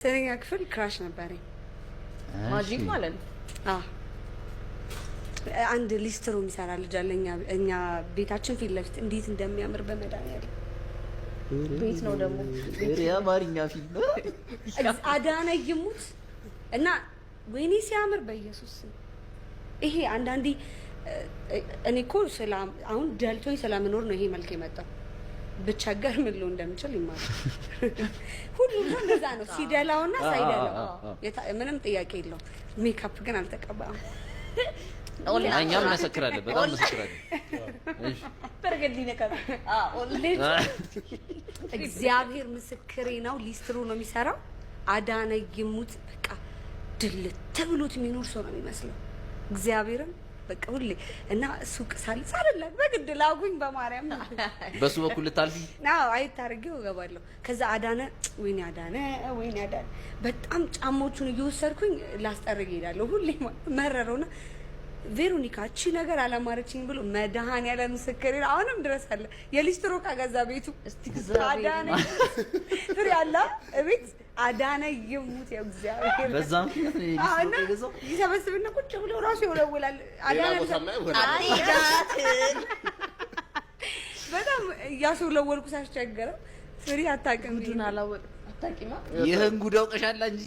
ዘጠነኛ ክፍል crush ነበረኝ። Magic ማለት ነው። አዎ፣ አንድ ሊስትሮ የሚሰራ ልጅ አለ እኛ ቤታችን ፊት ለፊት። እንዴት እንደሚያምር በመድኃኒዓለም! ቤት ነው ደግሞ። የአማርኛ ፊልም። አዳነ ይሙት እና ወይኔ ሲያምር በኢየሱስ ስም። ይሄ አንዳንዴ እኔ እኮ ስለ አሁን ደልቶኝ ስለምኖር ነው ይሄ መልክ የመጣው። ብቸገር ምን ልሆን እንደምችል ይማር። ሁሉም ሰው እንደዛ ነው፣ ሲደላውና ሳይደላው ምንም ጥያቄ የለውም። ሜካፕ ግን አልተቀባም። እኛም እንመሰክራለን፣ በጣም እንመሰክራለን። እሺ። በርገድ ሊነካ። ልጅ እግዚአብሔር ምስክሬ ነው። ሊስትሮ ነው የሚሰራው። አዳነ ይሙት በቃ ድልት ብሎት የሚኖር ሰው ነው የሚመስለው። እግዚአብሔርም በቃ ሁሌ እና ሱቅ ሳልላ በግድ ላጉኝ በማርያም። በሱ በኩል ልታልፊ? አዎ፣ አየት አድርጌው እገባለሁ። ከዛ አዳነ፣ ወይኔ አዳነ፣ ወይኔ አዳነ፣ በጣም ጫማዎቹን እየወሰድኩኝ ላስጠርግ እሄዳለሁ። ሁሌ መረረውና ቬሮኒካ እቺ ነገር አላማረችኝ ብሎ፣ መድኃኒዓለም ምስክሬ ነው። አሁንም ድረስ አለ የሊስትሮ ዕቃ ገዛ ቤቱ። እስቲ እግዚአብሔር አዳነ ፍሬ አለ እቤት። አዳነ ይሙት የእግዚአብሔር በዛ ምክንያት ነው አዎ፣ የሊስትሮ እና የገዛው። ይሰበስብና ቁጭ ብሎ ራሱ ይወለውላል። ሌላ አዳነ ቦታማ ይሆናል። በጣም እያስወለወልኩ ሳስቸገረው ፍሬ አታውቅም። ጉዱን አላወቅም። አታውቂማ? ይህን ጉድ አውቀሻል እንጂ።